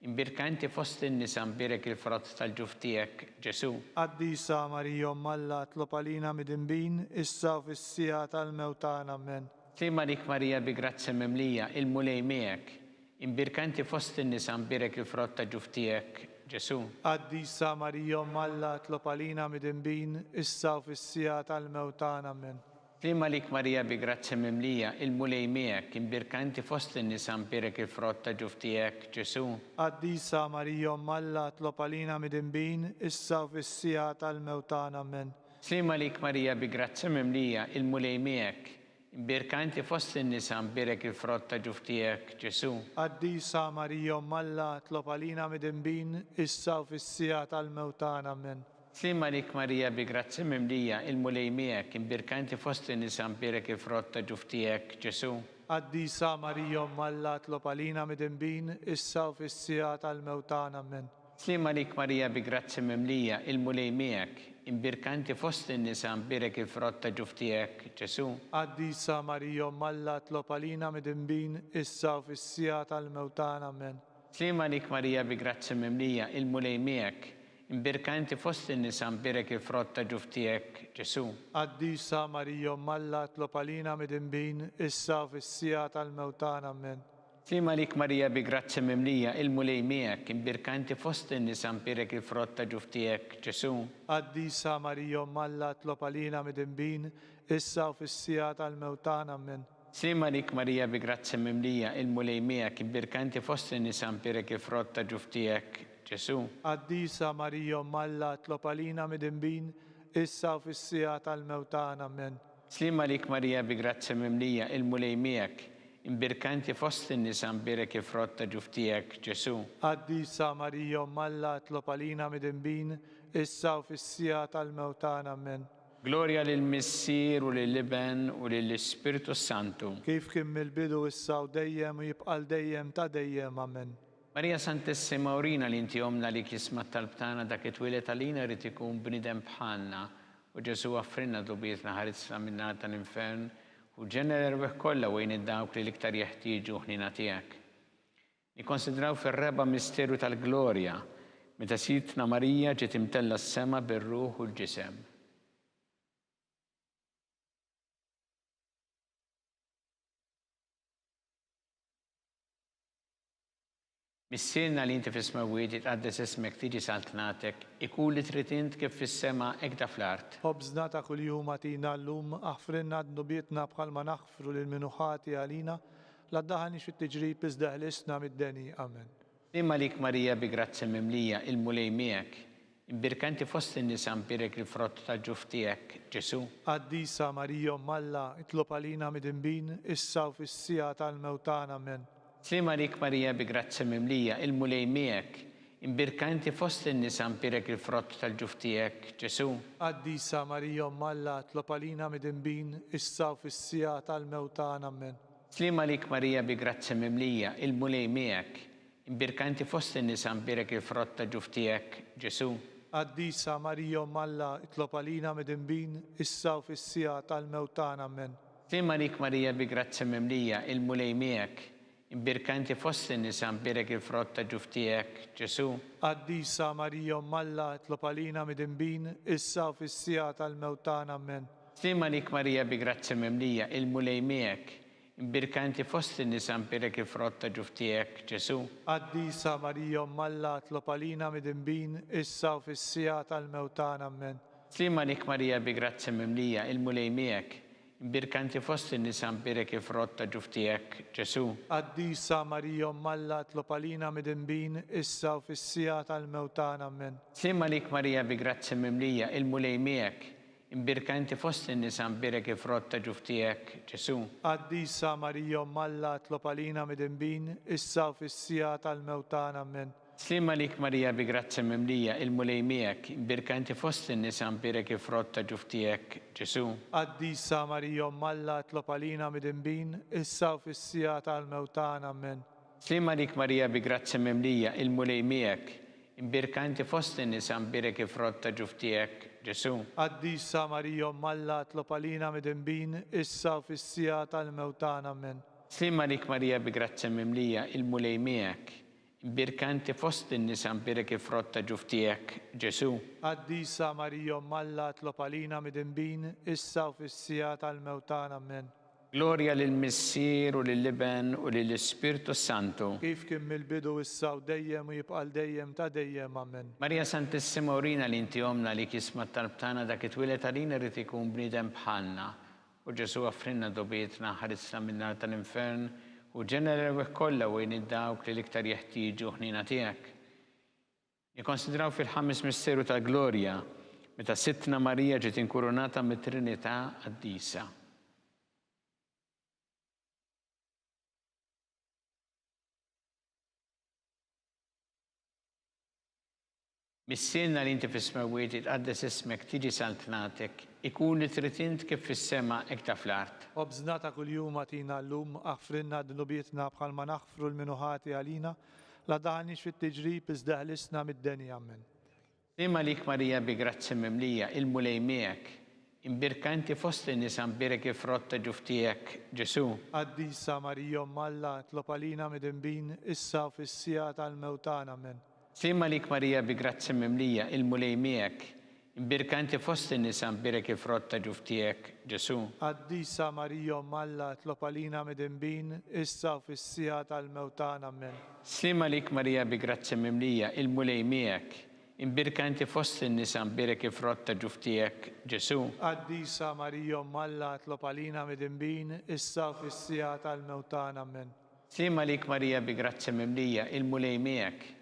Imbierka inti fost in-nisa mbierek il-frott tal-ġuf tiegħek, Ġesù. Qaddisa Marija Omm Alla tlob għalina midinbin, issa u fis-siegħa tal-mewt tagħna. Ammen. Sliem għalik Marija bi grazzja mimlija, il-Mulej miegħek. Imbierka inti fost in-nisa mbierek il-frott ta' ġuf tiegħek, Ġesù. Qaddisa Marija Omm Alla tlob għalina midinbin, issa u fis-siegħa tal-mewt tagħna. Ammen. Sliem għalik Marija bi grazzja mimlija, il-Mulej miegħek, imbierka inti fost in-nisa mbierek il-frott ta' ġuf tiegħek, Ġesù. Qaddisa Marija Omm Alla tlob għalina midinbin, issa u fis-siegħa tal-mewt tagħna. Ammen. Sliem għalik Marija bi grazzja mimlija, il-Mulej miegħek, imbierka inti fost in-nisa mbierek il-frott ta' ġuf tiegħek, Ġesù. Qaddisa Marija Omm Alla tlob għalina midinbin, issa u fis-siegħa tal-mewt tagħna. Ammen. Sliem għalik Marija bi grazzja mimlija, il-Mulej miegħek, imbierka inti fost in-nisa mbierek il-frott ta' ġuf tiegħek, Ġesù. Qaddisa Marija Omm Alla tlob għalina midinbin, issa u fis-siegħa tal-mewt tagħna. Ammen. Sliem għalik Marija bi grazzja mimlija, il-Mulej miegħek, imbierka inti fost in-nisa mbierek il-frott ta' ġuf tiegħek, Ġesù. Qaddisa Marija Omm Alla tlob għalina midinbin, issa u fis-siegħa tal-mewt tagħna. Ammen. Sliem għalik Marija bi grazzja mimlija, il-Mulej miegħek, Imbierka inti fost in-nisa mbierek il-frott ta' ġuf tiegħek, Ġesù. Qaddisa Marija Omm Alla tlob għalina midinbin, issa u fis-siegħa tal-mewt tagħna. Ammen. Sliem għalik Marija bi grazzja mimlija, il-Mulej miegħek, imbierka inti fost in-nisa mbierek il-frott ta' ġuf tiegħek, Ġesù. Qaddisa Marija Omm Alla tlob għalina midinbin, issa u fis-siegħa tal-mewt tagħna. Ammen. Sliem għalik Marija bi grazzja mimlija, il-Mulej miegħek, imbierka inti fost in-nisa mbierek il-frott ta' ġuf tiegħek, Ġesù. Qaddisa Marija Omm Alla tlob għalina midinbin, issa u fis-siegħa tal-mewt tagħna. Ammen. Sliem għalik Marija bi grazzja mimlija, il-Mulej miegħek, imbierka inti fost in-nisa mbierek il-frott ta' ġuf tiegħek, Ġesù. Qaddisa Marija Omm Alla tlob għalina midinbin, issa u fis-siegħa tal-mewt tagħna. Ammen. Glorja lill-Missier u lill-Iben u lill-Ispirtu s-Santu. Kif kien mill-bidu, issa u dejjem u jibqa' għal dejjem ta' dejjem. Amen. Marija Santissima urina li inti Ommna li jisma' t-talb tagħna dak li twieled għalina jrid ikun bniedem bħalna u Ġesù offrilna dnubietna ħarisna min-nar tal-infern u ġenna l-erwieħ kollha u għin dawk li l-iktar jeħtieġu ħniena tiegħek. Nikkonsidraw fir-raba' misteru tal-glorja, meta Sidtna Marija ġiet imtellgħa s-sema bir-ruħ u l-ġisem. Missierna li inti fis-smewwiet, jitqaddes ismek, tiġi saltnatek, ikun li trid int kif fis-sema hekk da fl-art. Ħobżna ta' kuljum agħtina llum, aħfrilna dnubietna bħalma naħfru lil min hu ħati għalina, La ddaħħalniex fit-tiġrib iżda eħlisna mid-deni. Amen. Sliem għalik Marija bi grazzja mimlija, il-Mulej miegħek. Imbierka inti fost in-nisa mbierek il-frott tal-ġuf tiegħek, Ġesù. Qaddisa Marija Omm Alla, itlob għalina midinbin, issa u fis-siegħa tal-mewt tagħna. Amen. Sliem għalik Marija bi grazzja mimlija, il-Mulej miegħek. Imbierka inti fost in-nisa mbierek il-frott tal-ġuf tiegħek, Ġesù. Qaddisa Marija Omm Alla, itlob għalina midinbin, issa u fis-siegħa tal-mewt tagħna. Amen. Sliem għalik Marija bi grazzja mimlija, il-Mulej miegħek. Imbierka inti fost in-nisa mbierek il-frott ta' ġuf tiegħek, Ġesù. Qaddisa Marija Omm Alla, itlob għalina midinbin, issa u fis-siegħa tal-mewt tagħna. Ammen. Sliem għalik Marija bi grazzja mimlija, il-Mulej miegħek. Imbierka inti fost in-nisa mbierek il-frott ta' ġuf tiegħek, Ġesù. Qaddisa Marija Omm Alla, itlob għalina midinbin, issa u fis-siegħa tal-mewt tagħna. Ammen. Sliem għalik Marija bi grazzja mimlija, il-Mulej miegħek. Imbierka inti fost in-nisa mbierek il-frott ta' ġuf tiegħek, Ġesù. Qaddisa Marija Omm Alla tlob għalina midinbin, issa u fis-siegħa tal-mewt tagħna. Ammen. Sliem għalik Marija bi grazzja mimlija, il-Mulej miegħek. Imbierka inti fost in-nisa mbierek il-frott ta' ġuf tiegħek, Ġesù. Qaddisa Marija Omm Alla tlob għalina midinbin, issa u fis-siegħa tal-mewt tagħna. Ammen. Sliem għalik Marija bi grazzja mimlija, il-Mulej miegħek. Imbierka inti fost in-nisa mbierek il-frott ta' ġuf tiegħek, Ġesù. Qaddisa Marija Omm Alla itlob għalina midinbin, issa u fis-siegħa tal-mewt tagħna. Ammen. Sliem għalik Marija bi grazzja mimlija, il-Mulej miegħek, imbierka inti fost in-nisa mbierek il-frott ta' ġuf tiegħek, Ġesù. Qaddisa Marija Omm Alla itlob għalina midinbin, issa u fis-siegħa tal-mewt tagħna. Ammen. Sliem għalik Marija bi grazzja mimlija, il-Mulej miegħek, imbierka inti fost in-nisa mbierek il-frott ta' ġuf tiegħek, Ġesù. Qaddisa Marija Omm Alla itlob għalina midinbin, issa u fis-siegħa tal-mewt tagħna. Ammen. Sliem għalik Marija bi grazzja mimlija, il-Mulej miegħek, imbierka inti fost in-nisa mbierek il-frott ta' ġuf tiegħek, Ġesù. Qaddisa Marija Omm Alla itlob għalina midinbin, issa u fis-siegħa tal-mewt tagħna. Ammen. Glorja lill-Missier u lill-Iben u lill-Ispirtu s-Santu. Kif kien mill-bidu, issa u dejjem u jibqa' għal dejjem ta' dejjem. Amen. Marija Santissima urina li inti Ommna għalik jisma' t-talb tagħna dak it-twieled għalina jrid ikun bniedem bħalna. O Ġesù għaffrilna dnubietna, ħarisna min-nar tal-infern u ġenna l-erwieħ kollha u għin 'il dawk li l-iktar jeħtieġu ħniena tiegħek. Nikkonsidraw fil-ħames misteru tal-glorja, meta Sidtna Marija ġiet inkurunata mit-Trinità Qaddisa. Missierna li inti fis-smewwiet, jitqaddes ismek, tiġi saltnatek, ikun li trid int kif fis-sema hekk ta' fl-art. Ħobżna ta' kuljum agħtina llum, aħfrilna dnubietna bħalma naħfru 'l min hu ħati għalina, La daħalniex fit-tiġrib, iżda ħlisna mid-deni. Ammen. Sliem għalik Marija bi grazzja mimlija, il-Mulej miegħek. Imbierka inti fost in-nisa mbierek il-frott ta' ġuf tiegħek, Ġesù. Qaddisa Marija Omm Alla, itlob għalina midinbin, issa u fis-siegħa tal-mewt tagħna. Ammen. Sliem għalik Marija bi grazzja mimlija, il-Mulej miegħek. Imbierka inti fost in-nisa mbierek il-frott ta' ġuf tiegħek, Ġesù. Qaddisa Marija Omm Alla, itlob għalina midinbin, issa u fis-siegħa tal-mewt tagħna. Ammen. Sliem għalik Marija bi grazzja mimlija, il-Mulej miegħek. Imbierka inti fost in-nisa mbierek il-frott ta' ġuf tiegħek, Ġesù. Qaddisa Marija Omm Alla, itlob għalina midinbin, issa u fis-siegħa tal-mewt tagħna. Ammen. Sliem għalik Marija bi grazzja mimlija, il-Mulej miegħek.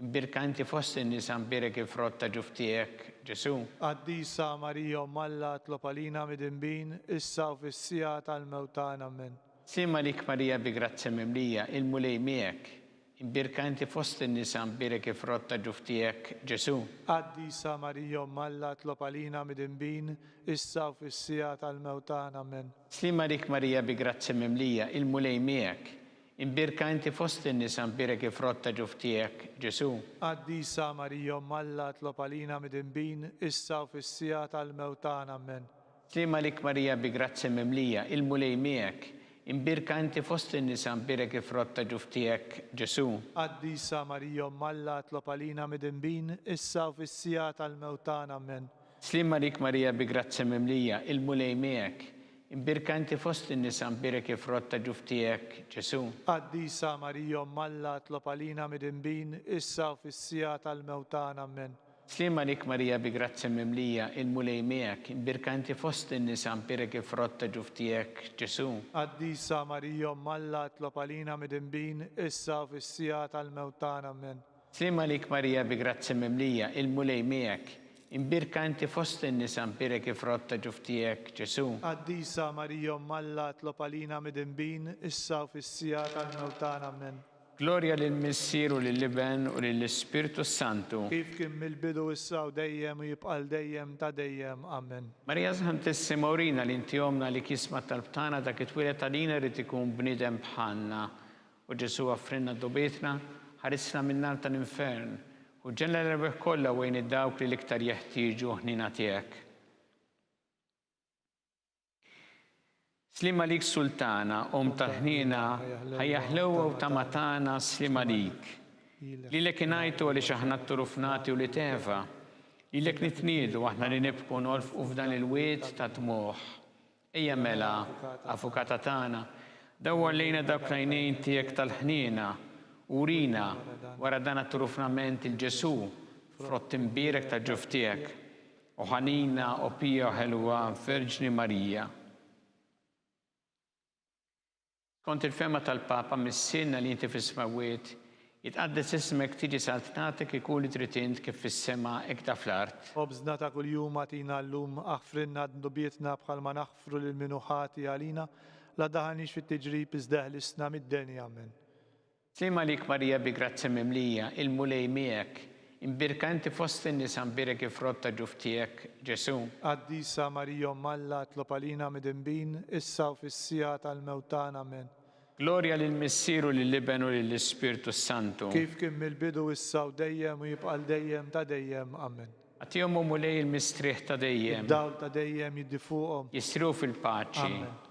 Imbierka inti fost in-nisa mbierek il-frott ta' ġuf tiegħek, Ġesù. Qaddisa Marija Omm Alla itlob għalina midinbin, issa u fis-siegħa tal-mewt tagħna. Ammen. Sliem għalik Marija bi grazzja mimlija, il-Mulej miegħek. Imbierka inti fost in-nisa mbierek il-frott ta' ġuf tiegħek, Ġesù. Qaddisa Marija Omm Alla itlob għalina midinbin, issa u fis-siegħa tal-mewt tagħna. Ammen. Sliem għalik Marija bi grazzja mimlija, il-Mulej miegħek. Imbierka inti fost in-nisa mbierek il-frott ta' ġuf tiegħek, Ġesù. Qaddisa Marija Omm Alla itlob għalina midinbin, issa u fis-siegħa tal-mewt tagħna. Ammen. Sliem għalik Marija bi grazzja mimlija, il-Mulej miegħek. Imbierka inti fost in-nisa mbierek il-frott ta' ġuf tiegħek, Ġesù. Qaddisa Marija Omm Alla itlob għalina midinbin, issa u fis-siegħa tal-mewt tagħna. Ammen. Sliem għalik Marija bi grazzja mimlija, il-Mulej miegħek. Imbierka inti fost in-nisa mbierek il-frott ta' ġuf tiegħek, Ġesù. Qaddisa Marija Omm Alla itlob għalina midinbin, issa u fis-siegħa tal-mewt tagħna. Ammen. Sliem għalik Marija bi grazzja mimlija, il-Mulej miegħek, imbierka inti fost in-nisa mbierek il-frott ta' ġuf tiegħek, Ġesù. Qaddisa Marija Omm Alla itlob għalina midinbin, issa u fis-siegħa tal-mewt tagħna. Ammen. Sliem għalik Marija bi grazzja mimlija, il-Mulej miegħek. Imbierka inti fost in-nisa mbierek il-frott ta' ġuf tiegħek, Ġesù. Qaddisa Marija Omm Alla itlob għalina midinbin, issa u fis-siegħa tal-mewt tagħna. Ammen. Glorja lill-Missier u lill-Iben u lill-Ispirtu s-Santu. Kif kien mill-bidu issa u dejjem u jibqa' għal dejjem ta' dejjem. Ammen. Marija Santissima urina li inti Ommna għalik jisma' t-talb tagħna dak it-twieled għalina jrid ikun bniedem bħalna. O Ġesù għaffrilna dnubietna, ħarisna min-nar tal-infern, u ġenna l-erwieħ kollha u għin id-dawk li l-iktar jeħtieġu ħniena tiegħek. Sliem għalik Sultana, Omm tal-ħniena, ħajja ħlewwa u tama tagħna, sliem għalik. Lilek ingħajtu għaliex aħna t-turufnati wlied Eva. Lilek nitniedu aħna li nibku nolfqu f'dan il-wied ta' dmugħ. Ejja mela, Avukata tagħna, dawwar lejna dawk l-għajnejn tiegħek tal-ħniena, u urina, wara dan għat-turufnament 'il Ġesù, frott imbierek tal-ġuf tiegħek. O ħanina, o pija u ħelwa Verġni Marija. Skont il-fehma tal-Papa, Missierna li inti fis-smewwiet, Jitqaddes ismek, tiġi saltnatek, ikun li trid int kif fis-sema hekk ta' fl-art. Ħobżna ta' kuljum agħtina llum, aħfrilna dnubietna bħalma naħfru lil min hu ħati għalina, la ddaħħalniex fit-tiġrib iżda eħlisna mid-deni. Amen. Sliem għalik Marija bi grazzja mimlija, il-Mulej miegħek, imbierka inti fost in-nisa mbierek il-frott ta' ġuf tiegħek, Ġesù. Qaddisa Marija Omm Alla itlob għalina midinbin, issa u fis-siegħa tal-mewt tagħna. Amen. Glorja lill-Missier u lill-Iben u lill-Ispirtu s-Santu. Kif kien mill-bidu, issa u dejjem u jibqa' għal dejjem ta' dejjem. Amen. Agħtihom, o Mulej, il-mistrieħ ta' dejjem. Id-dawl ta' dejjem jiddi fuqhom. Jistrieħu fil-paċi. Amen.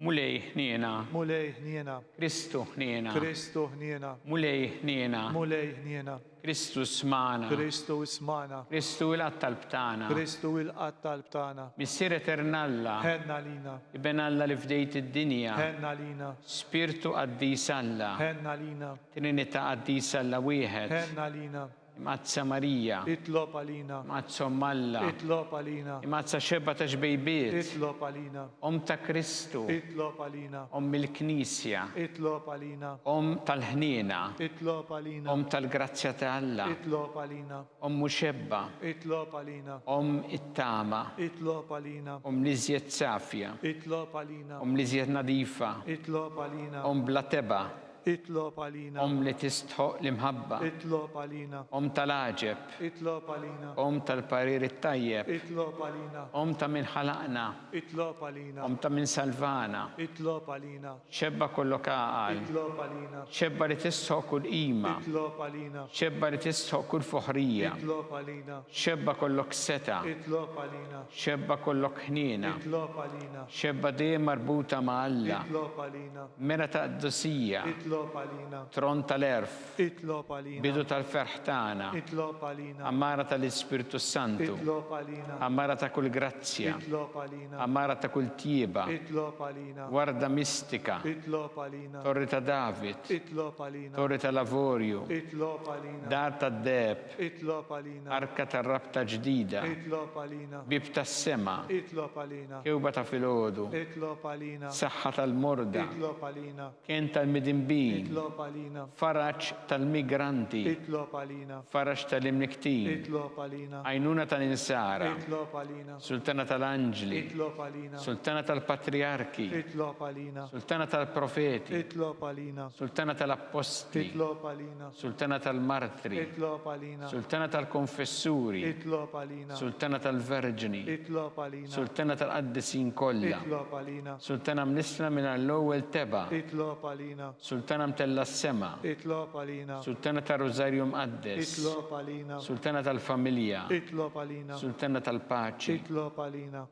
Mulej ħniena. Mulej ħniena. Kristu ħniena. Kristu ħniena. Mulej ħniena. Mulej ħniena. Kristu smagħna. Kristu ismagħna. Kristu ilqa' t-talb tagħna. Kristu ilqa' t-talb tagħna. Missier Etern Alla. Ħenn għalina. Iben Alla li fdejt id-dinja. Ħenn għalina. Spirtu Qaddis Alla. Ħenn għalina. Trinità Qaddisa Alla wieħed. Ħenn għalina. Imqaddsa Marija. Itlob għalina. Imqaddsa Omm Alla. Itlob għalina. Imqaddsa Xebgħa ta' Xbejbiet. Itlob għalina. Omm ta' Kristu. Itlob għalina. Omm il-Knisja. Itlob għalina. Omm tal-ħniena. Itlob għalina. Omm tal-grazzja ta' Alla. Itlob għalina. Omm muxebba. Itlob għalina. Omm it-tama. Itlob għalina. Omm l-iżjed safja. Itlob għalina. Omm l-iżjed nadifa. Itlob għalina. Omm bla tebgħa. Itlob għalina. Omm li tistħoqq l-imħabba. Itlob għalina. Omm tal-għaġeb. Itlob għalina. Omm tal-parir it-tajjeb. Itlob għalina. Omm ta' min ħalaqna. Itlob għalina. Omm ta' min salvana. Itlob għalina. Xebba kollok għaqal. Itlob għalina. Xebba li tistħoqq kull qima. Itlob għalina. Xebba li tistħoqq kull foħrija. Itlob għalina. Xebba kollok setgħa. Itlob għalina. Xebba kollok ħniena. Itlob għalina. Xebba dejjem marbuta ma' Alla. Itlob għalina. Mera ta' qdusija. Itlob għalina. Tron tal-għerf. Itlob għalina. Bidu tal-ferħ tagħna. Itlob għalina. Għammara tal-Ispirtu s-Santu. Itlob għalina. Għammara ta' kull grazzja. Itlob għalina. Għammara ta' kull tjieba. Itlob għalina. Warda mistika. Itlob għalina. Torri ta' David. Itlob għalina. Torri tal-avorju. Itlob għalina. Dar tad-deheb. Itlob għalina. Arka tar-rabta ġdida. Itlob għalina. Bieb tas-sema. Itlob għalina. Kewba ta' filgħodu. Itlob għalina. Saħħa tal-morda. Itlob għalina. Kenn tal-midinbin. Itlob għalina. Faraġ tal-migranti. Itlob għalina. Faraġ tal-imnikktin. Itlob għalina. Għajnuna tal-insara. Itlob għalina. Sultana tal-anġli. Itlob għalina. Sultana tal-patrijarki. Itlob għalina. Sultana tal-profeti. Itlob għalina. Sultana tal-appostli. Itlob għalina. Sultana tal-martri. Itlob għalina. Sultana tal-konfessuri. Itlob għalina. Sultana tal-verġni. Itlob għalina. Sultana tal-qaddisin kollha. Itlob għalina. Sultana mnissla mingħajr l-ewwel tebgħa. Itlob għalina. Sultana mtellgħa s-sema. Itlob għalina. Sultana tar-Rużarju Mqaddes. Itlob għalina. Sultana tal-familja. Itlob għalina. Sultana tal-paċi. Itlob għalina.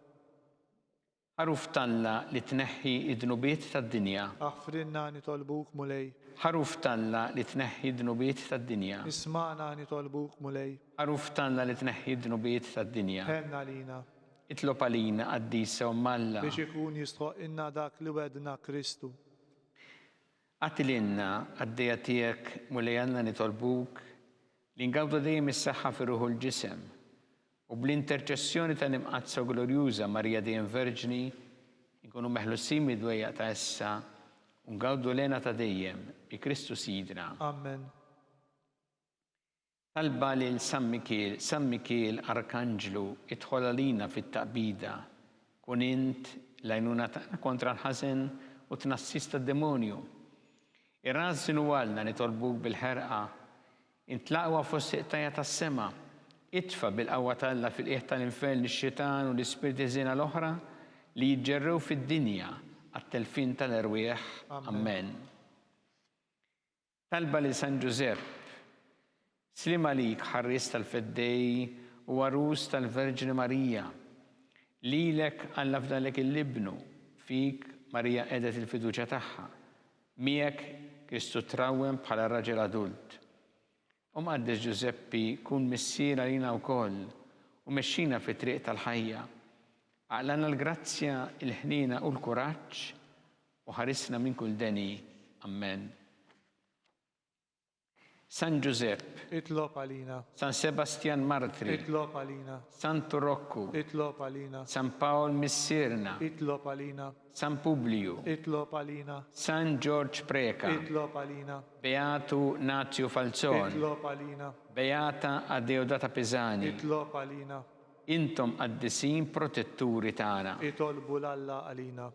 Ħaruf t'Alla li tneħħi d-dnubiet tad-dinja. Aħfrilna nitolbuk, Mulej. Ħaruf t'Alla li tneħħi d-dnubiet tad-dinja. Ismagħna nitolbuk, Mulej. Ħaruf t'Alla li tneħħi d-dnubiet tad-dinja. Ħenn għalina. Itlob għalina, Qaddisa Omm Alla. Biex ikun jistħoqqilna dak li wegħdna Kristu. Agħti lilna, qaddejja tiegħek, Mulej Alla nitolbuk, li ngawdu dejjem is-saħħa fir-ruħ u l-ġisem, U bl-interċessjoni tal-Imqaddsa u Glorjuża Marija Dejjem Verġni, inkunu meħlusin mid-dwejjaq ta' issa u ngawdu l-hena ta' dejjem, bi Kristu Sidna. Amen. Talba lil San Mikiel, San Mikiel Arkanġlu, idħol għalina fit-taqbida. Kun int l-għajnuna tagħna kontra l-ħażen u t-tnassis tad-demonju. Irrażżin u għalna nitolbuk bil-ħerqa Int l-aqwa fost il-qtajja' tas-sema. Itfa' bil-qawwa ta' Alla fil-qiegħ tal-infern lix-xitan u l-ispirti ħżiena l-oħra li jiġġerrew fid-dinja għat-telfien tal-erwieħ. Ammen. Talba lil San Ġużepp. Sliem għalik, ħarries tal-Feddej u għarus tal-Verġni Marija. Lilek Alla fdalek il-Ibnu, fik Marija qegħdet il-fiduċja tagħha. Miegħek Kristu trawwem bħala raġel adult. O Mqaddes Ġużeppi, kun missier għalina wkoll u mexxina fit-triq tal-ħajja. Aqlagħna l-grazzja, il-ħniena u l-kuraġġ u ħarisna minn kull deni. Ammen. San Ġużepp. Itlob għalina. San Sebastjan Martri. Itlob għalina. Santu Rokku. Itlob għalina. San Pawl Missierna. Itlob għalina. San Publiju. Itlob għalina. San Ġorġ Preca. Itlob għalina. Beatu Nazju Falzon. Itlob għalina. Beata Adeodata Pisani. Itlob għalina. Intom qaddisin protetturi tagħna. Itolbu 'l Alla għalina.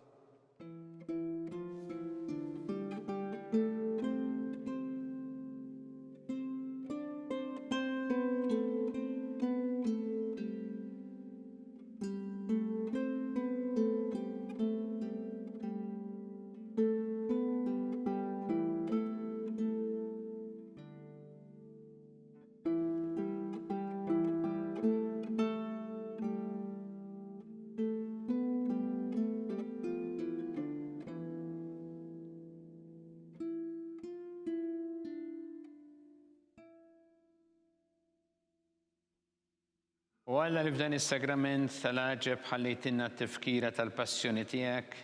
O Alla li f'dan is-sagrament tal-għaġeb ħallejtilna t-tifkira tal-passjoni tiegħek,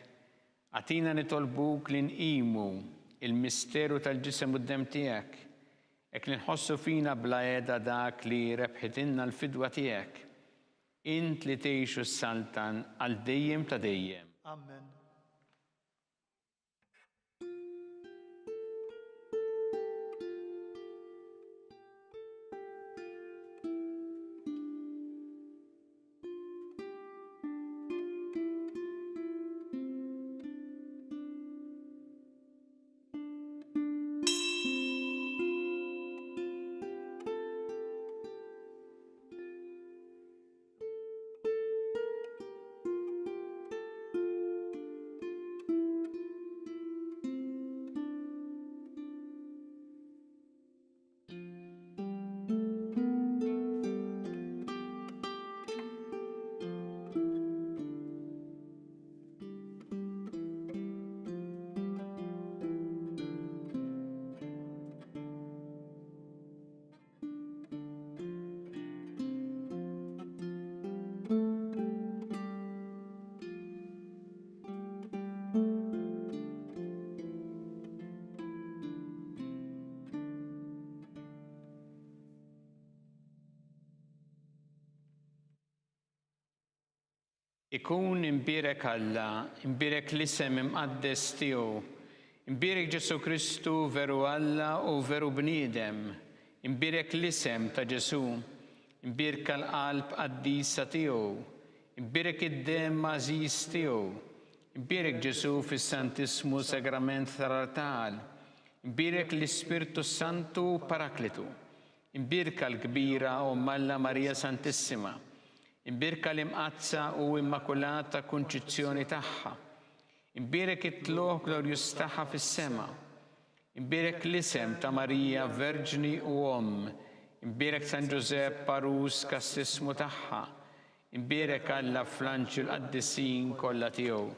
agħtina nitolbuk li nqimu il-misteru tal-ġisem u d-demm tiegħek, hekk li nħossu fina bla heda dak li rebħitilna l-fidwa tiegħek. Int li tgħix u ssaltan għal dejjem ta' dejjem. Amen. Ikun imbierek Alla, imbierek l-isem imqaddes tiegħu, imbierek Ġesù Kristu veru Alla u veru bniedem, imbierek l-isem ta' Ġesù, imbierka l-qalb qaddisa tiegħu, imbierek id-demm għażiż tiegħu, imbierek Ġesù fis-Santissmu Sagrament tal-Artal, imbierek l-Ispirtu s-Santu Paraklitu, Imbierka l-kbira Omm Alla Marija Santissima. Imbierka l-Imqaddsa u Immakulata Kunċizzjoni tagħha. Imbierek it-tlugħ glorjuż tagħha fis-sema. Imbierek l-isem ta' Marija Verġni u Omm. Imbierek San Ġużepp għarus kastissmu tagħha. Imbierek Alla fl-anġli u l-qaddisin kollha tiegħu.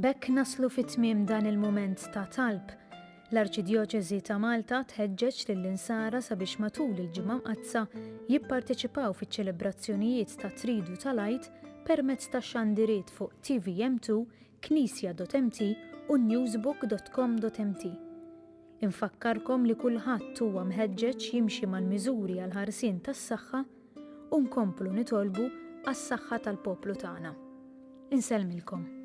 B'hekk naslu fi tmiem dan il-mument ta' talb. L-Arċidjoċesi ta' Malta tħeġġeġ lill-Insara sabiex matul il-Ġimgħa Mqaddsa jipparteċipaw fiċ-ċelebrazzjonijiet tat-Tridu tal-Għid permezz ta' xandiriet fuq tvm2, knisja.mt u newsbook.com.mt. Infakkarkom li kulħadd huwa mħeġġeġ jimxi mal-miżuri għall-ħarsien tas-saħħa u nkomplu nitolbu għas-saħħa tal-poplu tagħna. Insellmilkom.